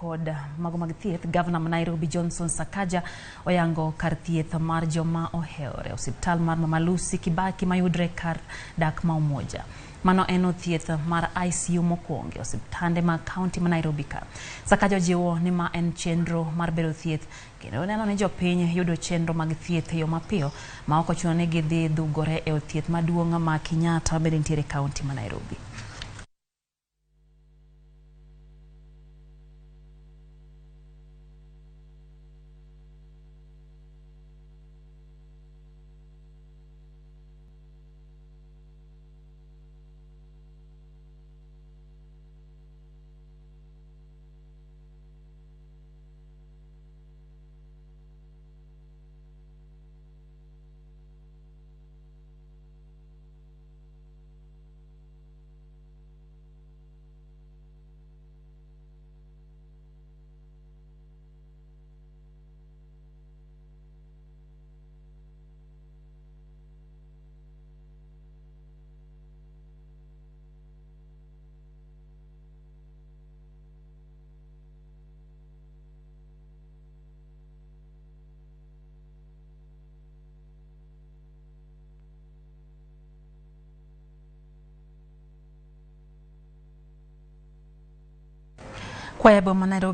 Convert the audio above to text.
kod mago mag thieth, Gavana ma Nairobi Johnson Sakaja oyango kar thieth mar joma ohewore, osiptal mar Mama Lucy Kibaki mayudre kar dak ma Umoja. Mano en od thieth mar ICU mokwongo e osiptande mag kaunti ma Nairobi ka. Sakaja ojiwo ni ma en chenro mar bero thieth kendo neno ni jopiny yudo chenro mag thieth e yo mapiyo ma ok ochuno ni gidhi dhugore e od thieth maduong' ma Kenyatta mabende nitiere e kaunti ma Nairobi. Kwaya boma Nairobi.